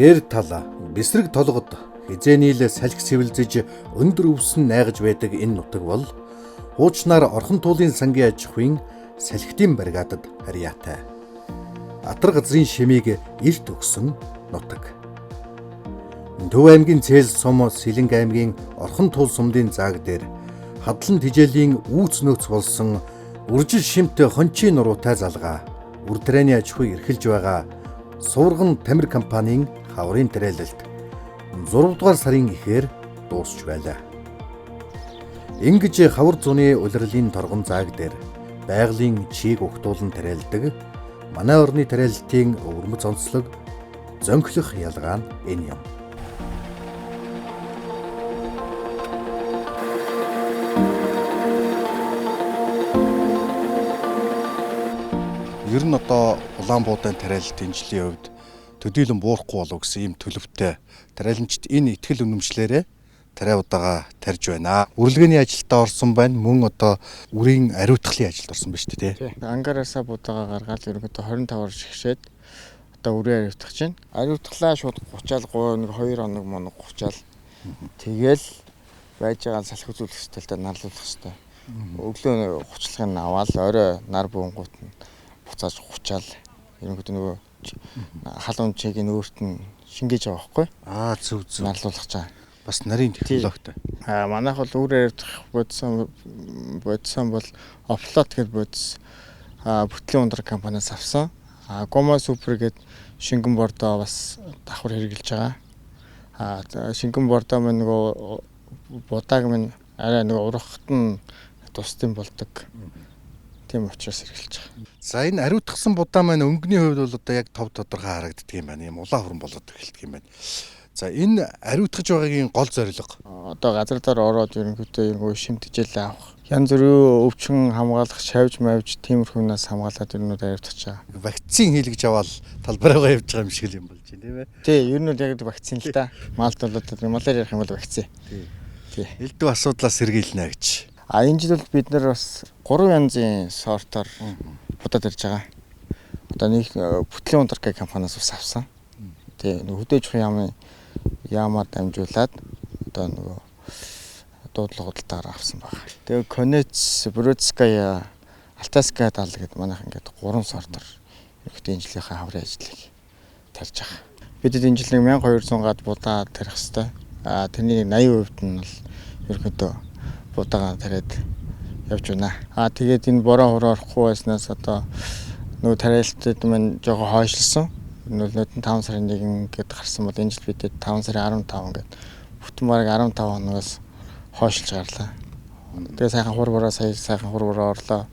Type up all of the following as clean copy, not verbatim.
Хээр тал бэсрэг толгод хизээний л салхи сэвэлзэж өндөр өвсөн найгаж байдаг энэ нутаг бол хуучнаар Орхон туулын сангийн аж ахуйн салхитын бригадад харьяатай. Атар газрын шимийг эрт өгсөн нутаг. Төв аймгийн Цээл сум, Сэлэнг аймгийн Орхон туул сумдын зааг дээр хадлан тижээлийн үүц нөөц болсон үржил шимт хончийн нуруутай залгаа үр тарианы аж ахуйг эрхэлж байгаа Суурган Тамир компанийн хаврын тариалалт 6 дугаар сарын ихээр дуусч байлаа. Ингэж хавар зуны улирлын торгон зааг дээр байгалийн чийг угтуулан тариалдаг манай орны тариалалтын өвөрмөц онцлог зөнхлөх ялгаа нь энэ юм. Ер нь одоо улаан буудаан тариалалтын жилийн хувьд төдийлөн буурахгүй болов гэсэн ийм төлөвтэй тариаланчид энэ итгэл үнэмшлээрээ тариа удаага тарьж байна. Үрлэгээний ажилдаа орсон байна. Мөн одоо үрийн ариутгалын ажилд орсон байна шүү дээ, тий. Ангараасаа будаага гаргаад ерөнхийдөө 25-аар шигшээд одоо үрээ ариутгах чинь. Ариутгалаа шууд гучаал 1 2 хоног моног гучаал. Тэгэл байж байгаа салхи үзүүлэх хэрэгтэй л да, нарлуулах хэрэгтэй. Өглөө хуцлагыг нь аваад орой нар буунгууд нь буцааж гучаал ерөнхийдөө нөгөө халуун чигийг өөрт нь шингээж байгаа байхгүй. Аа, зөв зөв. Нарлуулах чаа. Бас нарийн технологитой. Аа, манайх бол үүрээр ариутгах бодсон бол Офлот гэдэг бодис бүтлийн ундраг компаниас авсан. Аа, Гома Супер гэдэг шингэн бордоо бас давхар хэрэгжилж байгаа. Аа, шингэн бордоо маань нөгөө будааг минь арай нөгөө ургахт нь тусдсан болдог. Тийм учраас хэрэгжилж байгаа. За, энэ ариутгсан будаа маань өнгөний хувьд бол одоо яг тов тодорхой харагддаг юм байна. Ийм улаан хуран болоод эхэлдэг юм байна. За, энэ ариутгаж байгаагийн гол зорилго одоо газар дээр ороод ерөнхийдөө нөгөө шимтгижэл авах. Янз бүрийн өвчин хамгаалах, шавж мавж тиймэрхүүнээс хамгаалаад ер нь ариутгаж байгаа. Вакцин хийлгэж аваад талбараагаа явж байгаа юм шиг л юм болж байна, тийм ээ. Тий, ер нь бол яг вакцин л та. Малд бол одоо малаар ярих юм бол вакцин. Тий. Элдв асуудлаас сэргийлнэ гэж. А энэ жил бол бид нар бас 3 янзын сортоор будаад ирж байгаа. Одоо нэг бүтлийн ундраг компаниас ус авсан. Тий, нөгөө хөдөө аж ахуйн яамын яамаар дамжуулаад одоо нөгөө дуудлага худалдаагаар авсан байна. Тэгээ Конец, Бродская, Алтайская дал гэдэг манайх ингээд 3 сортоор ерөнхийдөө энэ жилийнхээ хаврын ажлыг тарьж байгаа. Бидэд энэ жил нэг 1200 гад будаа тарих хэвээр. А тэрний 80% нь бол ерөнхийдөө будаага тариад явж байна. А тэгээд энэ бороо хороо орохгүй байснаас одоо нөгөө тариалтад маань жоохон хойшлсон. Нөлөөд нь 5 сарын 1 гээд гарсан бол энэ жил бидэд 5 сарын 15 гээд бүтэн бараг 15 хоногоос хойшилж гарлаа. Тэгээ сайхан хур бороо сая сайхан хур бороо орлоо.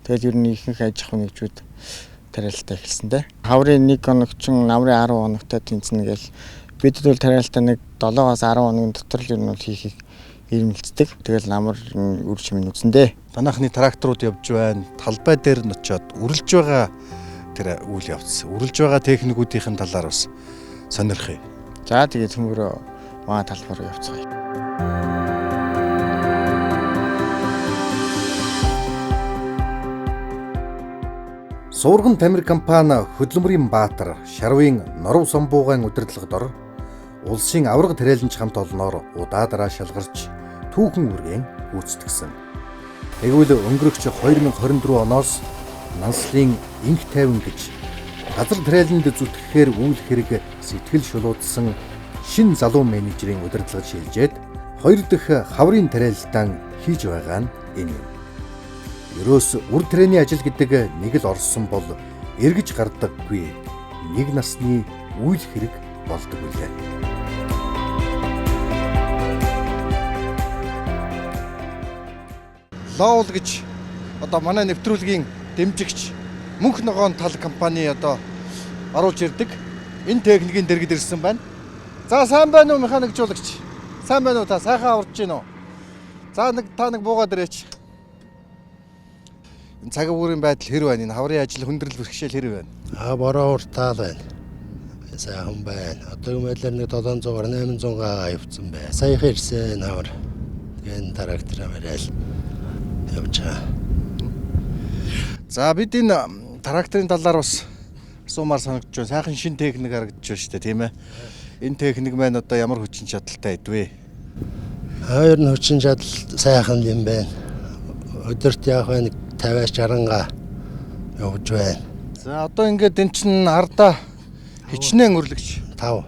Тэгэл ер нь ихэнх аж ахуйн нэгжүүд тариалтаа эхэлсэн дээ. Хаврын 1 хоног чинь намрын 10 хоногтой тэнцэнэ гээл бидэд бол тариалтаа нэг 7-оос 10 хоногийн дотор л ер нь бол хийхийг ирмэлцдэг. Тэгэл намар үр чимээ үзэн дээ. Манайхны тракторууд явж байна. Талбай дээр нь очиод үрэлж байгаа тэр үйл явц, үрэлж байгаа техникүүдийн талаар бас сонирхъя. За, тэгээд төмөрөө маа талбай руу явцгаая. Суурган Тамир компани хөдөлмөрийн баатар Шарвын Норов Самбуугаан удирдлагад ор улсын аварга тариаланч хамт олноор удаадараа шалгарч түүхэн үүргэн гүйцэтгсэн. Тэгвэл өнгөрөгч 2024 оноос Нанслын инх тайван гэж газар тариаланд зүтгэхээр үйл хэрэг сэтгэл шулуудсан шин залуу менежерийн удирдлага шилжээд хоёр дахь хаврын тариалалтаа хийж байгаа нь энэ юм. Ерөөс үр тарианы ажил гэдэг нэг л орсон бол эргэж гардаггүй нэг насны үйл хэрэг болдог үлээ. Лоул гэж одоо манай нэвтрүүлгийн дэмжигч мөнх ногоон тал компани одоо оруулж ирдэг. Энэ техникийн дэргэд ирсэн байна. За, сайн байна уу, механикжуулагч? Сайн байна уу та? Сайхан аварч гин үү? За, нэг та нэг буугаад ирээч. Энэ цаг үеийн байдал хэр байна? Энэ хаврын ажил хүндрэл бэрхшээл хэр байна? А бороо уртаал байна. Сайхан байна. Одоо байдлаар нэг 700-аар 800 гаа явцсан бай. Саяхан ирсэн хавар. Тэгээ трактор аваад явж байгаа. За, бид энэ тракторын талаар бас Асуумаар санагдаж байна. Сайхан шин техник харагдаж байна шүү дээ, тийм ээ. Энэ техник маань одоо ямар хүчин чадалтай байдвэ? Ер нь хүчин чадал сайхан юм байна. Өдөрт яг байна 50-аас 60 га явж байна. За одоо ингээд эн чинь ардаа хичнээн өрлөгч 5.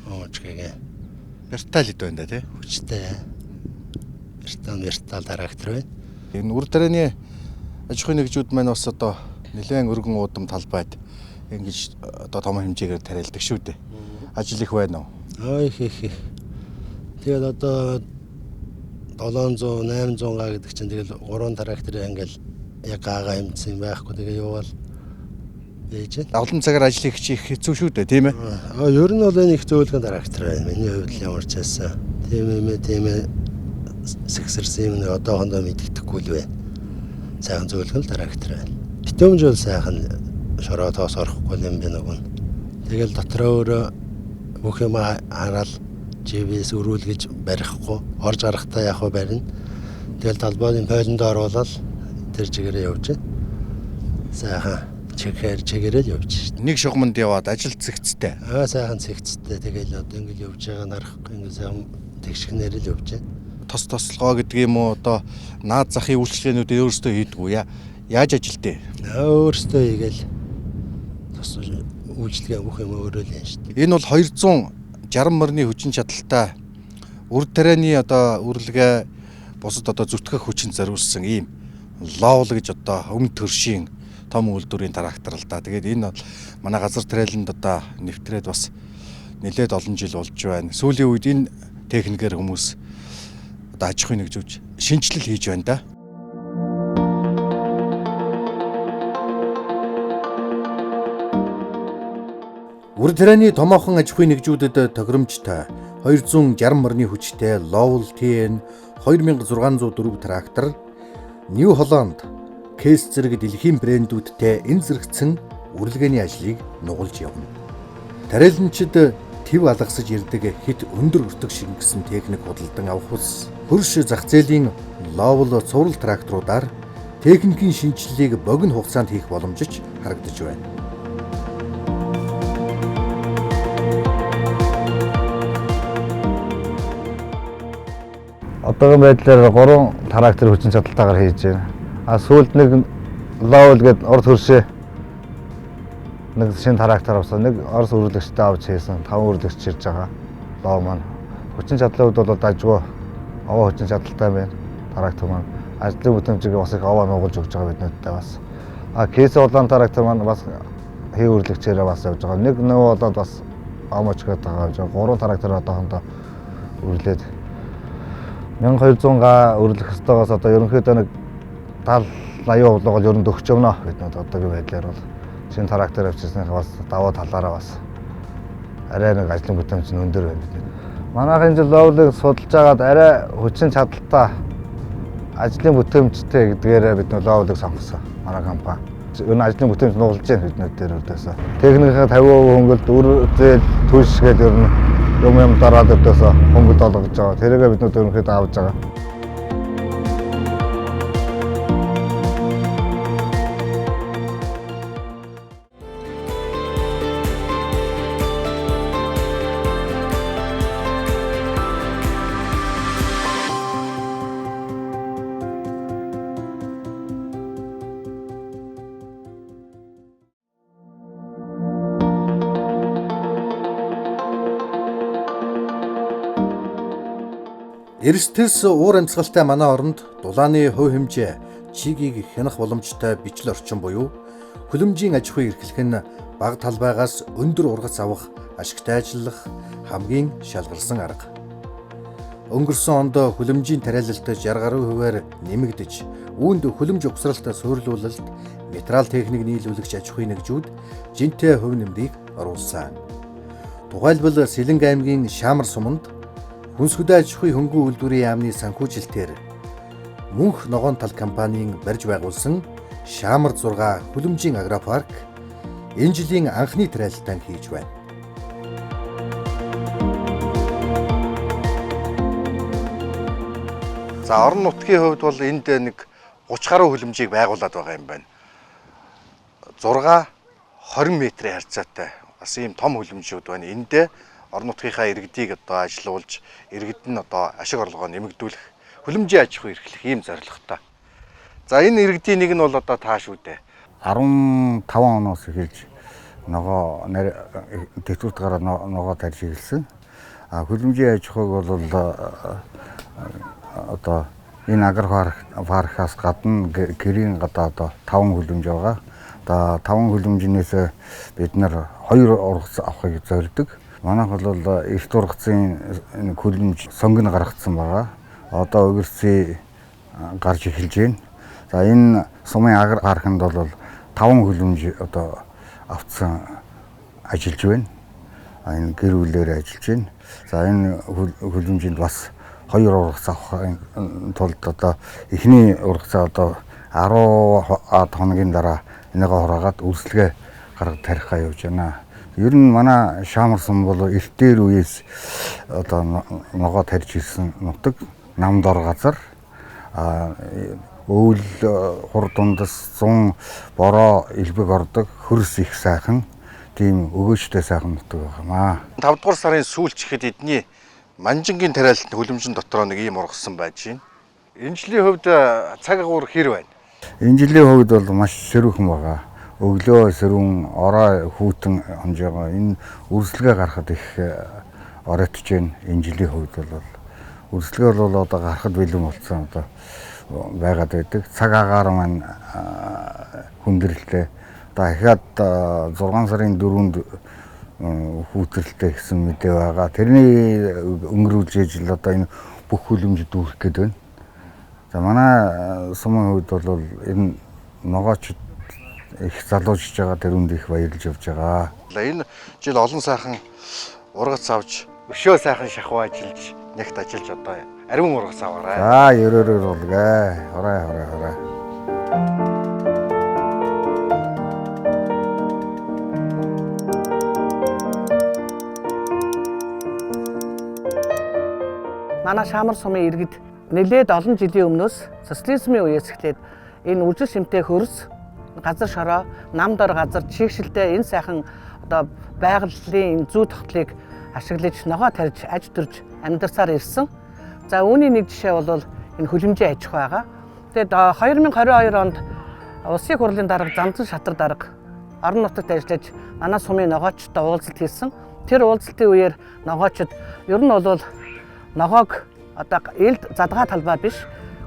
Оочгэгээ. Вертал хэд байна да тий? Хүчтэй. Вертал трактор байна. Энэ үр дарааны аж ахуйн нэгжүүд маань бас одоо нэлээд өргөн уудам талбайд ингэж одоо том хэмжээгээр тариалдаг шүү дээ. Ажил их байна уу? Их их их. Тэгээд одоо 700 800 га гэдэг чинь тэгэл 3 трактор ингээл яг гаага хэмжсэн юм байхгүй. Тэгээ яваал байж байна. Олон цагаар ажил хийх их хэцүү шүү дээ, тийм ээ? Ер нь бол энэ их зөөлгөн трактор байна. Миний хувьд ямар ч байсан. Тийм юм тийм ээ сэгсэрсэн юм нэг одоохондоо мэддэхгүй л байна. Сайхан зөөлгөн л трактор байна. Битүүмж бол сайхан шороо тоос орохгүй юм байна уг нь. Тэгэл дотроо өөрөө бүх юм хараад GPS өрүүл гэж барихгүй орж гарахтаа яг хөө барина. Тэгэл талбайны пойлонд оруулаад тэр чигээрээ явж байна. Сайхан чигээр л явж шээ. Нэг шугамд яваад ажил цэгцтэй. Сайхан цэгцтэй. Тэгэл одоо ингэж явж байгаа нь харахгүй ингэ сайхан тэгшгнээр л явж байна. Тос тослогоо гэдэг юм уу одоо наад захын үйлчлэгээнүүдээ өөрсдөө хийдгүү яа. Яаж ажилтээ? Өөрсдөө хийгээл тос үйлчлэгээ бүх юм өөрөө л юм шүү дээ. Энэ бол 260 морины хүчин чадалтай үр тарианы одоо үрлэгээ бусад одоо зүтгэх хүчин зориулсан ийм Ловол гэж одоо өмнө төршийн том үйлдвэрийн трактор л да. Тэгээд энэ бол манай газар тариаланд одоо нэвтрээд бас нэлээд олон жил болж байна. Сүүлийн үед энэ техникээр хүмүүс одоо аж ахуйн нэгжүүж шинэчлэл хийж байна да. Үр тарианы томоохон аж ахуйн нэгжүүдэд тохиромжтой 260 морины хүчтэй Lovol TN 2604 трактор New Holland, Case зэрэг дэлхийн брэндүүдтэй энэ зэрэгцэн үрлэгээний ажлыг нугалж явна. Тариаланчид төв алгасаж ирдэг хит өндөр өртөг шингэсэн техник худалдан авах ус хөрш зах зээлийн Lovol цуврал тракторуудаар техникийн шинэчлэлийг богино хугацаанд хийх боломж харагдаж байна. Одоогийн байдлаар 3 трактор хүчин чадалтайгаар хийж байна. А сүүлд нэг Lovol гэдэг урд хөршөө нэг шинэ трактор авсан, нэг Орос үрлэгчтэй авч хийсэн, 5 үрлэгч ирж байгаа. Lovol маань хүчин чадлын хувьд бол дажгүй овоо хүчин чадалтай байна. Трактор маань ажлын бүтэмжийг бас их овоо нугалж өгч байгаа биднүүдтэй бас. А Кейс улаан трактор маань бас хий үрлэгчээрээ бас явж байгаа. Нэг нөгөө болоод бас омоч гэдэг байгаа явж байгаа. 3 трактор одоохондоо үрлээд 1200 га өрлөх ёстойгоос одоо ерөнхийдөө нэг 70 80% бол ер нь дөгч явна биднүүд одоогийн байдлаар бол шинэ трактор авчирсныхаа бас даваа талаараа бас арай нэг ажлын бүтээмж нь өндөр байна бид. Манайхын жил Lovol-ыг судалж агаад арай хүчин чадалтай ажлын бүтээмжтэй гэдгээрээ бид нөө Lovol-ыг сонгосон. Манай компани. Ер нь ажлын бүтээмж нугалж байна биднүүд дээр өрдөөсөө. Техникийн 50% хөнгөлт, үр зээл, түлш гэдэг ер нь юм дараад өрдөөсөө хөнгөлт олгож байгаа. Тэрийгээ бид нүд ерөнхийдөө авч байгаа. Эрстэс уур амьсгалтай манай оронд дулааны хувь хэмжээ чигийг хянах боломжтой бичил орчин буюу хөлөмжийн аж ахуй эрхлэх нь бага талбайгаас өндөр ургац авах ашигтай ажиллах хамгийн шалгарсан арга. Өнгөрсөн онд хөлөмжийн тариалалт 60 гаруй хувиар нэмэгдэж, үүнд хөлөмж угсралт суйрлуулалт, материал техник нийлүүлэгч аж ахуйн нэгжүүд жинтэй хувь нэмрийг оруулсан. Тухайлбал Сэлэнг аймгийн Шаамар суманд Хүнс хөдөө аж ахуйн хөнгөн үйлдвэрийн яамны санхүүжилтээр Мөнх ногоон тал компанийн барьж байгуулсан Шаамар 6 хөлөмжийн агропарк энэ жилийн анхны тариалалтаа хийж байна. За орон нутгийн хувьд бол энд нэг 30 гаруй хөлөмжийг байгуулад байгаа юм байна. 6 20 метрийн харьцаатай бас ийм том хөлөмжүүд байна. Эндээ орон нутгийнхаа иргэдийг одоо ажилуулж, иргэд нь одоо ашиг орлогоо нэмэгдүүлэх, хөлөмжийн аж ахуй эрхлэх ийм зорилготой. За энэ иргэдийн нэг нь бол одоо та шүү дээ. 15 оноос эхэлж ногоо тэтгэврт гараад ногоо тарьж эхэлсэн. А хөлөмжийн аж ахуйг бол одоо энэ агропаркаас гадна гэрийн гадаа одоо 5 хөлөмж байгаа. Одоо 5 хөлөмжнээс бид нар 2 ургац авахыг зорддог. Манайх бол эрт ургацын хөлөмж сонгон гаргацсан байгаа. Одоо өгөрцөө гарч эхэлж байна. За энэ сумын агропаркнд бол 5 хөлөмж одоо авцсан ажиллаж байна. Энэ гэр бүлээр ажиллаж байна. За энэ хөлөмжинд бас 2 ургац авахын тулд одоо эхний ургацаа одоо 10 хоногийн дараа энийгээ хураагаад өрсөлгөө гаргаж тарихгаа явж байна. Ер нь манай Шаамар сум бол эрт дээр үеэс одоо ногоо тарьж ирсэн нутаг, нам дор газар, өвөл хур дундас 100 бороо элбэг ордог, хөрс их сайхан, тийм өгөөжтэй сайхан нутаг байна. 5 дугаар сарын сүүлч ихэд эдний манжингийн тариалалт хөлөмжин дотроо нэг ийм ургасан байж байна. Энэ жилийн хувьд цаг агуур хэр байна? Энэ жилийн хувьд бол маш сэрүүхэн байгаа. Өглөө сэрүүн, орой хүүтэн хонжоогоо энэ өрсөлгөө гарахад их оройтж байна. Энэ жилийн хувьд бол өрсөлгөө бол одоо гарахад бэлэн болсон одоо байгаад байдаг. Цаг агаар маань хүндрэлтэй. Дахиад 6 сарын 4-нд хүүтрэлтэй гэсэн мэдээ байгаа. Тэрний өнгөрүүлж ижил одоо энэ бүх хөлөмж дүүрэх гээд байна. За манай сумын хувьд бол энэ ногоочд их залуужж байгаа, тэрүнд их баярлж явж байгаа. Энэ жил олон сайхан ургац авч, өшөө сайхан шахуу ажиллаж, нэгт ажиллаж одоо ариун ургац аваарай. За ерөөрөөр болгоо. Хорой хорой хорой. Манай Шаамар сумын иргэд нэлээд олон жилийн өмнөөс социализмын үеэс эхлээд энэ үржил шимтэй хөрс, газар шороо, нам дор газар чигшилтэй энэ сайхан одоо байгалийн энэ зүй тогтлыг ашиглаж ногоо тарьж аж төрж амьдарсаар ирсэн. За үүний нэг жишээ бол энэ хөлөмжийн аж ахуй байгаа. Тэгээд 2022 онд Улсын хурлын дарга Замзан Шатар дарга орон нутагт ажиллаж манай сумын ногоочдод уулзалт хийсэн. Тэр уулзалтын үеэр ногоочд ер нь бол ногоог одоо элд задгаа талбай биш,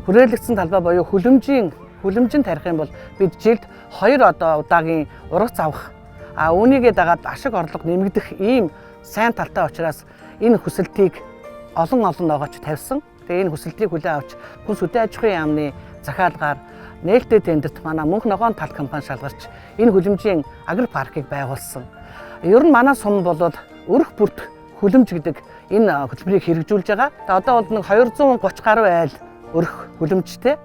хүрээлэгдсэн талбай буюу хөлөмжийн тарих юм бол бид жилд 2 одоо удаагийн ургац авах, а үүнийгээ дагаад ашиг орлого нэмэгдэх ийм сайн талтай учраас энэ хүсэлтийг олон ногооч тавьсан. Тэгээ энэ хүсэлтийг хүлээн авч Хүнс хөдөө аж ахуйн яамны захиалгаар нээлттэй тендерт манай мөнх ногоон тал компани шалгарч энэ хөлөмжийн агропаркыг байгуулсан. Ер нь манай сум бол өрх бүрт хөлөмж гэдэг энэ хөтөлбөрийг хэрэгжүүлж байгаа. Одоо бол нэг 230 гаруй айл өрх хөлөмжтэй.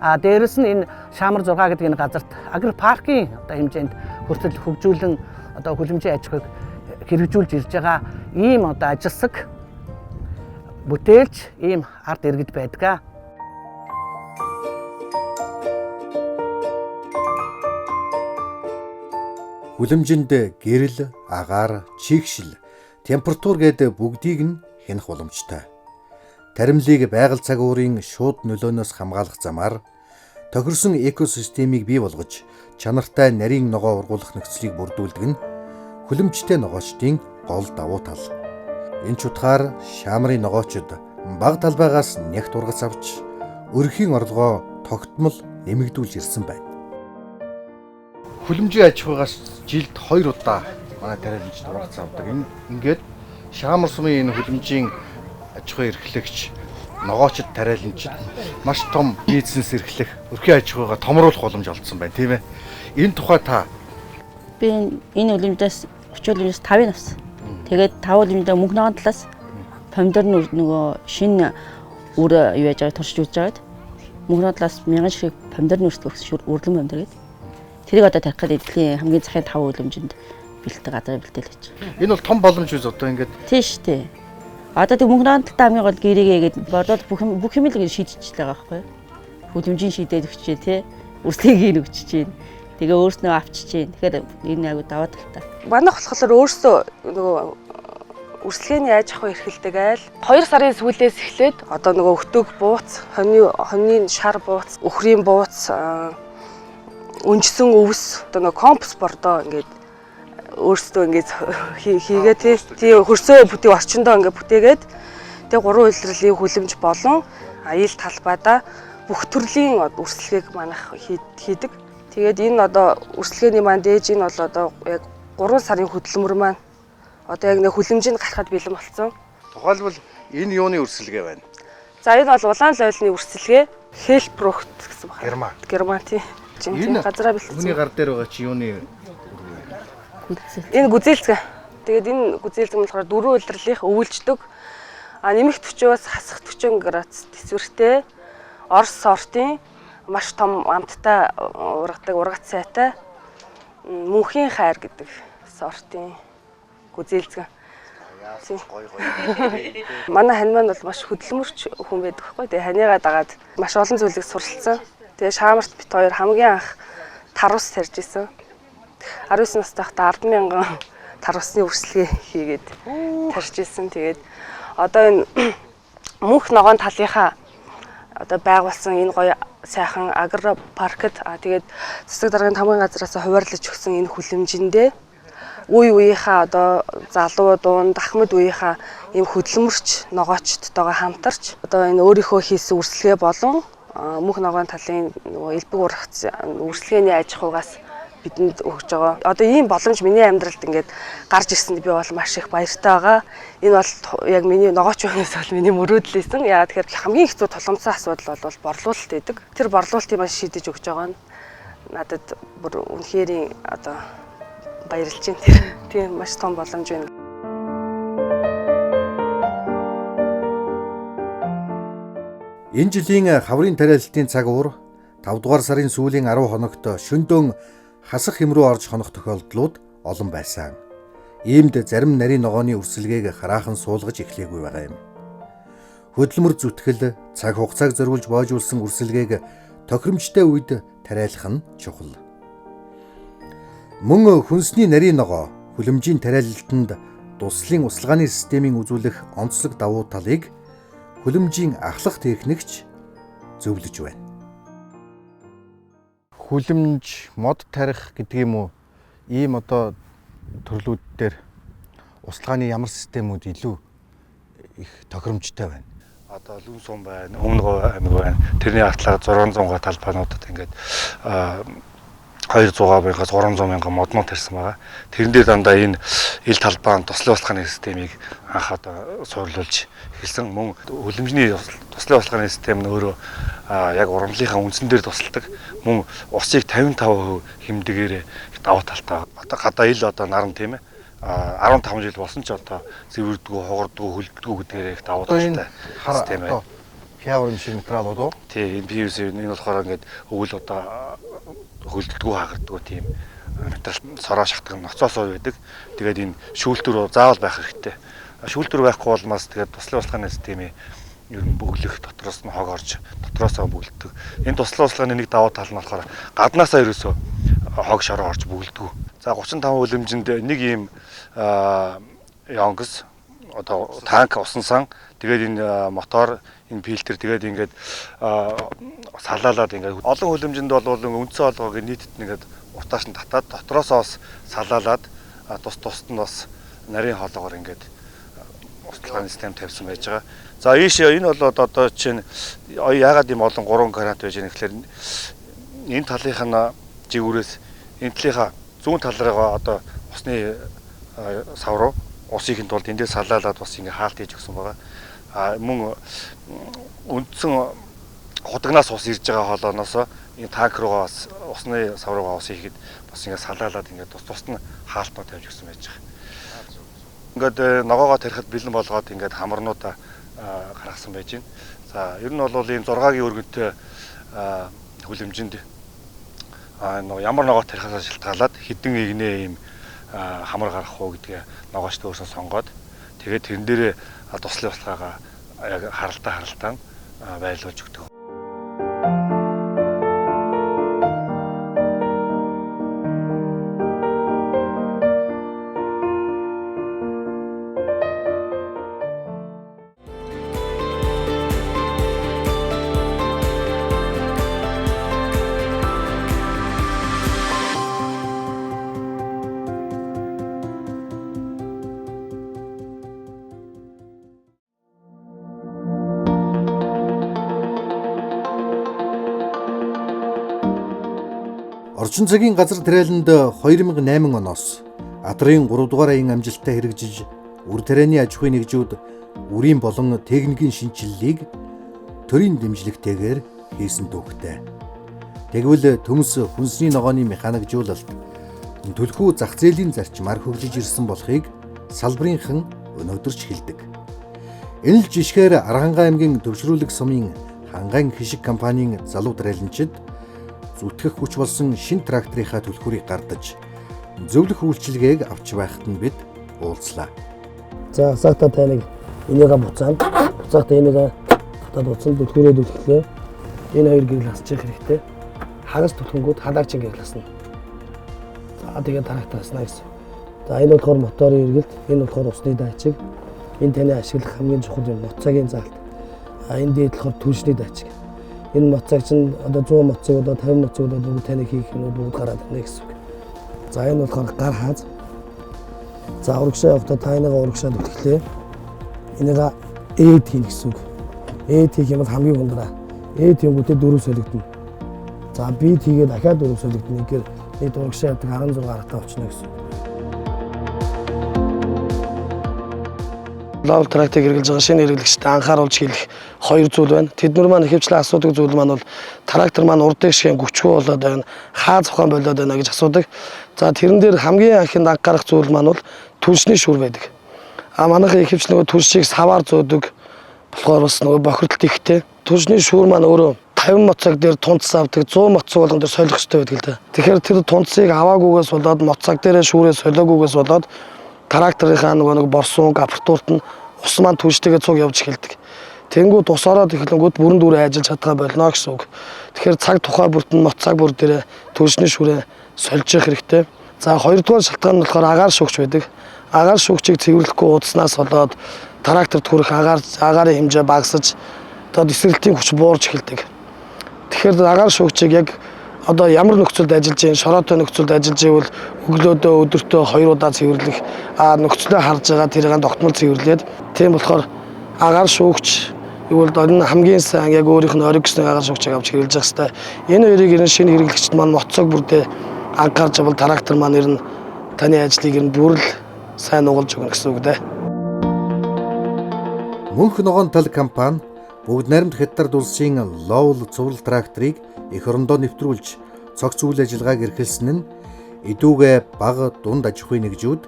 А дээрэс нь энэ Шаамар 6 гэдэг энэ газарт агропаркийн одоо хэмжээнд хүртэл хөгжүүлэн одоо хөлөмжийн аж ахуйг хэрэгжүүлж ирж байгаа ийм одоо ажилсаг бүтээлч ийм ард иргэд байдаг. Хөлөмжинд гэрэл, агаар, чигшил, температур гэдэг бүгдийг нь хянах боломжтой. Таримлыг байгаль цаг уурын шууд нөлөөнөөс хамгаалах замаар тохирсон экосистемийг бий болгож чанартай нарийн ногоо ургуулах нөхцөлийг бүрдүүлдэг нь хөлөмжтэй ногоочдын гол давуу тал. Энэ ч утгаар Шаамрын ногоочд бага талбайгаас нягт ургац авч өрхийн орлогоо тогтмол нэмэгдүүлж ирсэн байна. Хөлөмжийн аж ахуйгаас жилд 2 удаа манай тариаланчид ургац авдаг. Энэ ингээд Шаамар сумын энэ хөлөмжийн аж ахуй эрхлэгч ногоочд тариаланчид маш том бизнес эрхлэх, өрхийн аж ахуйгаа томруулах боломж олдсон байна, тийм ээ. Энэ тухай та би энэ хөлөмжөөс 30 хөлөмжөөс 5-ыг авсан. Тэгээд 5 хөлөмжөө мөнх ногоон талаас помидор нөгөө шинэ үр юу яаж байгааг туршиж үзэж байгаад мөнх ногоон талаас 1000 ширхэг помидор нүрсдэг өгсөн үрлэн помидор гэдэг. Тэрийг одоо тарих гээд эдлийн хамгийн захын 5 хөлөмжөнд бэлтгэх газар бэлтгэл хийж байгаа. Энэ бол том боломж үз одоо ингээд. Тийм шүү дээ. Одоо тэг мөнх ногоон талтай хамгийн гол гэрээгээ гээд бордоод бүх юм л шийдчихлээ байгаа байхгүй юу? Хөлөмжийн шийдээд өгчээ тий. Үрслэгийг өгч чинь. Тэгээ өөрснөө авчиж чинь. Тэгэхээр энэ айгу даваа талтай. Манайх болохоор өөрсдөө нөгөө үрсэлгээний аж ахуй эрхэлдэг айл 2 сарын сүүлээс эхлээд одоо нөгөө өтөг бууц, хоньны шар бууц, өхрийн бууц, өнжсөн өвс одоо нөгөө компост бордоо ингээд өөрсдөө ингээд хийгээ тий хөрсөө бүтээ орчиндөө ингээд бүтээгээд тэгээ гурван улирлын хүлэмж болон аял талбайдаа бүх төрлийн үрсэлгээг манайх хийдэг. Тэгээд энэ одоо үрсэлгээний маань дээж энэ бол одоо яг 3 сарын хөдөлмөр маань одоо яг нэг хүлэмжинд гарахад бэлэн болсон. Тухайлбал энэ юуны үрсэлгээ байна? За энэ бол улаан лойлны үрсэлгээ Хелпрухт гэсэн байна. Герман тий. Энэ газараа бэлтсэн. Хүний гар дээр байгаа чи юуны Энэ гүзээлзгэн. Тэгээд энэ гүзээлзгэн болохоор дөрвөн улирлынх өвөлждөг. А нэмэх 40-оос хасах 40 градус тэсвэртэй Орос сортын маш том амттай ургадаг, ургац сайтай мөнхийн хайр гэдэг сортын гүзээлзгэн. Гой гой. Манай хань маань бол маш хөдөлмөрч хүн байдаг хгүй. Тэгээ ханигаа дагаад маш олон зүйлийг суралцсан. Тэгээ шаамарт бит хоёр хамгийн анх тарвас тарьж исэн. 19 настай байхдаа 10,000 тарвасны үрсэлгээ хийгээд тарьж исэн. Тэгээд одоо энэ мөнх ногоон талынхаа одоо байгуулсан энэ гоё сайхан агро паркт тэгээд засаг даргын тамгын газраас хуваарлаж өгсөн энэ хүлэмжиндээ үе үеийнхаа одоо залуу дунд ахмад үеийнхаа ийм хөдөлмөрч ногоочдтойгоо хамтарч одоо энэ өөрийнхөө хийсэн үрсэлгээ болон мөнх ногоон талын нөгөө элбэг ургац үрсэлгээний аж ахуйгаас бидэнд өгж байгаа. Одоо ийм боломж миний амьдралд ингээд гарч ирсэнд би бол маш их баяртай байгаа. Энэ бол яг миний ногооч байснаас бол миний мөрөөдөл байсан. Яагаад тэгэхээр хамгийн хэцүү тулгамдсан асуудал бол борлуулалт гэдэг. Тэр борлуулалтыг маш шийдэж өгч байгаа нь надад бүр үнэхэрийн одоо баярлж байна. Тэр тийм маш том боломж байна. Энэ жилийн хаврын тариалалтын цаг уур 5 дугаар сарын сүүлийн 10 хоногт шөндөөн хасах хэм рүү орж хонох тохиолдлууд олон байсан. Иймд зарим нарийн ногооны үрсэлгээг хараахан суулгаж эхлэегүй байгаа юм. Хөдөлмөр зүтгэл, цаг хугацааг зориулж боожуулсан үрсэлгээг тохиромжтой үед тариалах нь чухал. Мөн хүнсний нарийн ногоо хүлэмжийн тариалалтанд дуслалын услгааны системийн үзүүлэх онцлог давуу талыг хүлэмжийн ахлах техникч зөвлөж байна. Хүлэмж, мод тарих гэдэг юм уу? Ийм одоо төрлүүд дээр услгааны ямар системүүд илүү их тохиромжтой байна? Одоо Лүн сум байна, Өмнө говь аймаг байна. Тэрний артлаа 600 га талбайнуудад ингээд 200 мянгаас 300 мянган моднууд тарьсан байгаа. Тэрэн дээр дандаа энэ ил талбайн туслын услгааны системийг анх одоо суйрлуулж эхэлсэн. Мөн хүлэмжний туслын услгааны систем нь өөрөө яг урамлынхаа үндсэн дээр тусалдаг. Мөн усыг 55% хэмдэгээрээ давуу талтай. Одоо гадаа ил одоо наран тийм ээ. 15 жил болсон ч одоо зэвэрдгүү, хугардгүү, хөлддгүү гэдгээр их давуу талтай систем байна. Хявар юм шиг материалууд уу? Тий, энэ PVC энэ болохоор ингээд өвөл одоо хөлддгүү, хагардгүү тийм материал сороо шахдаг ноцоосоо байдаг. Тэгээд энэ шүүлтүр заавал байх хэрэгтэй. Шүүлтүр байхгүй болмоос тэгээд туслын услгааны системийн ер нь бөглөх дотроос нь хог орж дотроосоо бөглөдөг. Энэ туслын услгааны нэг давуу тал нь болохоор гаднаасаа ерөөсөө хог шороо орж бөглөдөг. За 35 хүлэмжинд нэг ийм ёнгос одоо танк усан сан тэгээд энэ мотор энэ фильтр тэгээд ингээд салаалаад ингээд олон хүлэмжинд бол үндсэн олгоог нийтэд ингээд уртааш нь татаад дотроосоо бас салаалаад тус тусад нь бас нарийн хоолоогоор ингээд услгааны систем тавьсан байж байгаа. За ийш энэ бол одоо чинь яагаад ийм олон 3 гранат байж байгаа гэхээр энэ талынх нь жигүүрээс энэ талынхаа зүүн тал руугаа одоо усны сав руу ус ихэнд тулд эндээс салаалаад бас ингээ хаалт хийж өгсөн байгаа. А мөн үндсэн худагнаас ус ирж байгаа хоолооноос энэ танк руугаа бас усны сав руугаа ус ихэд бас ингээ салаалаад ингээ тус тусад нь хаалтнууд тавьж өгсөн байж байгаа. Ингээд ногоогоо тарихад бэлэн болгоод ингээд хамарнуудаа гаргасан байж байна. За ер нь бол ийм 6-гийн өргөнтэй хүлэмжинд ямар ногоо тарихаас шалтгаалаад хэдэн игнэ ийм хамар гаргах уу гэдгээ ногоочтой өөрсөө сонгоод тэгээд тэрэн дээрээ туслын услгаагаа яг харалтаа байрлуулж өгдөг. Орчин цагийн газар тариаланд 2008 оноос Адрын 3 дугаар аян амжилттай хэрэгжиж, үр тарианы аж ахуйн нэгжүүд үрийн болон техникийн шинэчлэлийг төрийн дэмжлэгтэйгээр хийсэн түүхтэй. Тэгвэл төмс хүнсний ногооны механикжуулалт түлхүү зах зээлийн зарчмаар хөгжиж ирсэн болохыг салбарынхан өнөөдөр ч хэлдэг. Энэ л жишгээр Архангай аймгийн Төвшрүүлэг сумын Хангайн хишиг компанийн залуу тариаланчид зүтгэх хүч болсон шинэ тракторынхаа түлхүүрийг гардаж зөвлөх үйлчилгээг авч байхад нь бид уулзлаа. За асаата таныг энийгээ буцаана. Буцаахтаа энийгээ татаад буцсан түлхүүрээ түлхлээ. Энэ хоёр гэрэл хасчих хэрэгтэй. Хагас түлхэнгүүд халаарчин гэрэл хасна. За тэгээд трактор хасна гэсэн. За энэ болохоор моторын эргэлт, энэ болохоор усны дайчиг. Энэ таны ашиглах хамгийн чухал юм моцагийн заалт. А энэ дээд болохоор түлшний дайчиг. Энэ моцаг чинь одоо 100 моцог одоо 50 моцог одоо бүгд таны хийх юмуд бүгд гараад ирнэ гэсэн үг. За энэ болохоор гар хааз. За урагшаа явахдаа та энийгээ урагшаа түлхлээ. Энийгээ ээд хийнэ гэсэн үг. Ээд хийх юм бол хамгийн хүндрээ. Ээд хийнгүүтээ 4 солигдоно. За би хийгээд дахиад 4 солигдоно. Ингээд нийт урагшаа явдаг 16 гарагтаа очно гэсэн үг. Ловол тракторыг хэрэглэж байгаа шинэ хэрэглэгчдэд анхааруулж хэлэх хоёр зүйл байна. Тэд нар маань ихэвчлэн асуудаг зүйл маань бол трактор маань урд дээшээ гүчгүй болоод байна, хаа зохион болоод байна гэж асуудаг. За тэрэн дээр хамгийн анхынд анхаарах зүйл маань бол түлшний шүр байдаг. А манайхан ихэвчлэн нөгөө түлшийг саваар зөөдөг болохоор бас нөгөө бохирдолт ихтэй. Түлшний шүүр маань өөрөө 50 моцог дээр тунцс авдаг, 100 моцог болгон дээр солих хэрэгтэй байдаг л да. Тэгэхээр тэр тунцсыг аваагүйгээс болоод моцог дээрээ шүүрээ солиогүйгээс болоод тракторынхаа нөгөө нэг борсуун аппаратурт нь ус маань түлштэйгээ цуг явж эхэлдэг. Тэнгүүд ус ороод эхлэнгүүд бүрэн дүүрэн ажиллаж чадгаа болно гэсэн үг. Тэгэхээр цаг тухай бүрт нь моцог бүр дээрээ түлшний шүүрээ сольж явах хэрэгтэй. За хоёрдугаар шалтгаан нь болохоор агаар шүүгч байдаг. Агаар шүүгчийг цэвэрлэхгүй уудснаас болоод тракторт хүрэх агаарын хэмжээ багасж одоо эсрэлтийн хүч буурч эхэлдэг. Тэгэхээр агаар шүүгчийг яг одоо ямар нөхцөлд ажиллаж байна, шороотой нөхцөлд ажиллаж байвал өглөөдөө өдөртөө 2 удаа цэвэрлэх, а нөхцлөө харж байгаа тэрийг тогтмол цэвэрлээд, тийм болохоор агаар шүүгч юу бол энэ хамгийн сайн яг өөрийнх нь ориг гэсэн агаар шүүгчийг авч хэрэглэж явах хэрэгтэй. Энэ хоёрыг ер нь шинэ хэрэглэгчд маань моцог бүрдээ анхаарч явбал трактор маань ер нь таны ажлыг ер нь бүр л сайн нугалж өгнө гэсэн үг дээ. Мөнх ногоон тал компани бүгд найрамд Хятад улсын Ловол цуврал тракторыг эх орондоо нэвтрүүлж цогц үйл ажиллагааг эрхэлсэн нь эдүүгээ бага дунд аж ахуйн нэгжүүд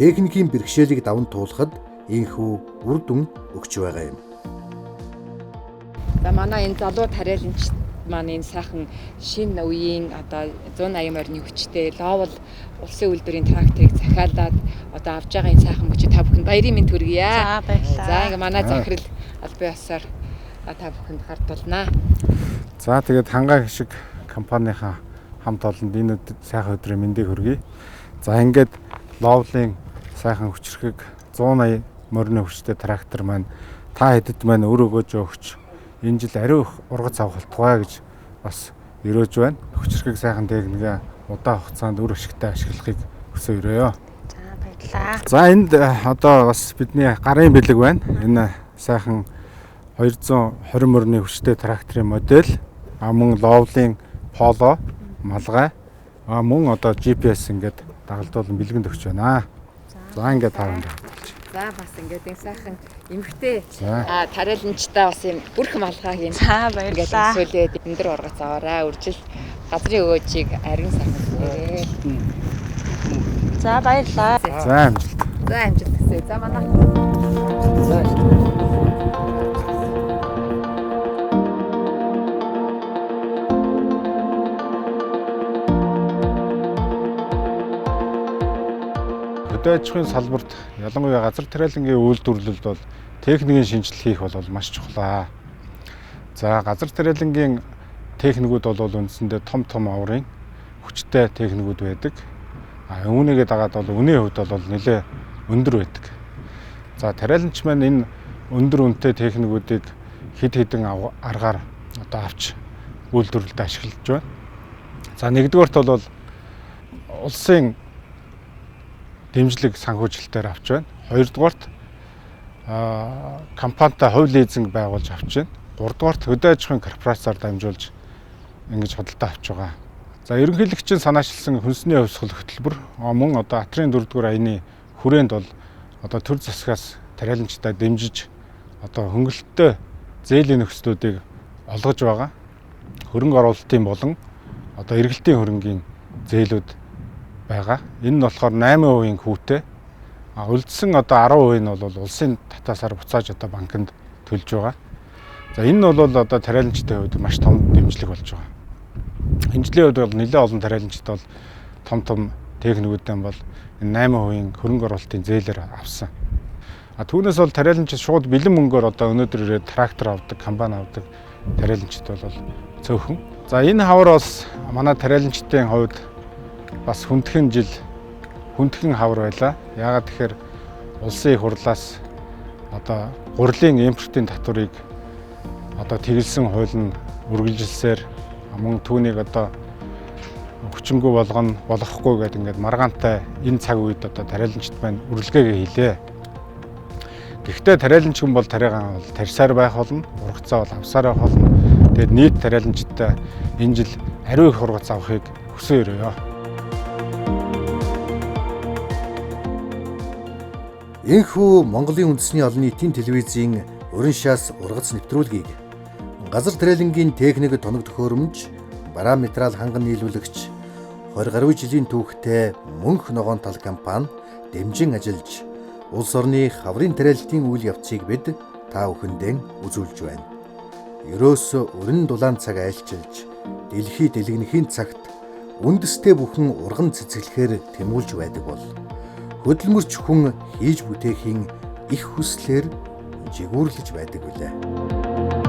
техникийн бэрхшээлийг даван туулахад ийнхүү үр дүн өгч байгаа юм. За манай энэ залуу тариаланч маань энэ сайхан шинэ үеийн одоо 180 морины хүчтэй Ловол улсын үйлдвэрийн тракторыг захиалаад одоо авж байгаа энэ сайхан мөчид та бүхэнд баярын мэнд хүргье. За баярлалаа. За ингээ манай захирал албан ёсоор та бүхэнд хардуулнаа. За тэгээд Хангай хишиг компанийнхаа хамт олонд энэ сайхан өдрийн мэндийг хүргэе. За ингээд Ловлын сайхан хүчрхэг 180 морины хүчтэй трактор маань та хэдэд маань өр өгөөж өгч энэ жил ариу их ургац авах болтугай гэж бас өрөөж байна. Хүчрхэг сайхан техникээ удаан хугацаанд үр ашигтай ашиглахыг хүсэж өрөөё. За баярлалаа. За энд одоо бас бидний гарын бэлэг байна. Энэ сайхан 220 морины хүчтэй тракторын модель, а мөн Ловлын Поло малгай, а мөн одоо GPS ингээд дагалдуулан бэлгэнд өгч байна. За ингээд та бүхэнд хавталж. За бас ингээд энэ сайхан эмхтэй тариаланчтай бас юм бүрх малгайг энэ За баярлалаа. Ингээд өсвөлээд өндөр ургац аваарай. Үржил газрын өөжийг ариун сайхан зүгээрээ. За баярлалаа. За амжилт. За амжилт хүсье. За манай. За. Хөдөө аж ахуйн салбарт ялангуяа газар тариалангийн үйлдвэрлэлд бол техникийн шинжилэл хийх бол маш чухал. За газар тариалангийн техникүүд бол үндсэндээ том том аврын хүчтэй техникүүд байдаг. А үүнийгээ дагаад бол үнийн хувьд бол нэлээ өндөр байдаг. За тариаланч маань энэ өндөр үнэтэй техникүүдийг хэд хэдэн аргаар одоо авч үйлдвэрлэлд ашиглаж байна. За нэгдүгээрт бол улсын дэмжлэг санхүүжилтээр авч байна. Хоёрдугаарт компанитай хувь лизинг байгуулж авч байна. Гуравдугаарт хөдөө аж ахуйн корпорациар дамжуулж ингэж худалдаа авч байгаа. За ерөнхийлөгчийн санаачилсан хүнсний хувьсгал хөтөлбөр мөн одоо Атрын 4-р аяны хүрээнд бол одоо төр засгаас тариаланчдаа дэмжиж одоо хөнгөлөлттэй зээлийн нөхцлүүдийг олгож байгаа. Хөрөнгө оруулалтын болон одоо эргэлтийн хөрөнгийн зээлүүд байгаа. Энэ нь болохоор 8% хүүтэй. А үлдсэн одоо 10% нь бол улсын татаасаар буцааж одоо банкнд төлж байгаа. За энэ нь бол одоо тариаланчдын хувьд маш том дэмжлэг болж байгаа. Энэ жилийн хувьд бол нэлээд олон тариаланчид бол том том техникүүдэн бол энэ 8% хөрөнгө оруулалтын зээлээр авсан. А түүнээс бол тариаланчид шууд бэлэн мөнгөөр одоо өнөөдөр ирээд трактор авдаг, компани авдаг тариаланчид бол цөөхөн. За энэ хавар бас манай тариаланчдын хувьд бас хүндхэн жил, хүндхэн хавар байлаа. Яагаад тэгэхээр улсын их хурлаас одоо гурилын импортын татварыг одоо тэгэлсэн хууль нь үргэлжилсээр мөн түүнийг одоо хүчингү болгоно, болохгүй гэдэг ингээд маргаантай энэ цаг үед одоо тариаланчид маань үргэлгээгээ хийлээ. Гэхдээ тариаланч хүн бол тариагаан бол тарьсаар байх болно, ургацаа бол авсаар байх болно. Тэгээд нийт тариаланчидтай энэ жил ариун их ургац авахыг хүсэн өрөөё. Энэхүү Монголын үндэсний олон нийтийн телевизийн өрн шаас ургац нэвтрүүлгийг газар тариалангийн техник тоног төхөөрөмж, бараметрал ханган нийлүүлэгч 20 гаруй жилийн түүхтэй мөнх ногоон тал компани дэмжин ажиллаж улс орны хаврын тариалалтын үйл явцыг бид та бүхэндээ үзүүлж байна. Ерөөс өрн дулаан цаг айлчилж дэлхий дэлгэнэхийн цагт үндэстэй бүхэн урган цэцэглэхээр тэмүүлж байдаг бол хөдөлмөрч хүн хийж бүтээхийн их хүслээр жигүүрлэж байдаг билээ.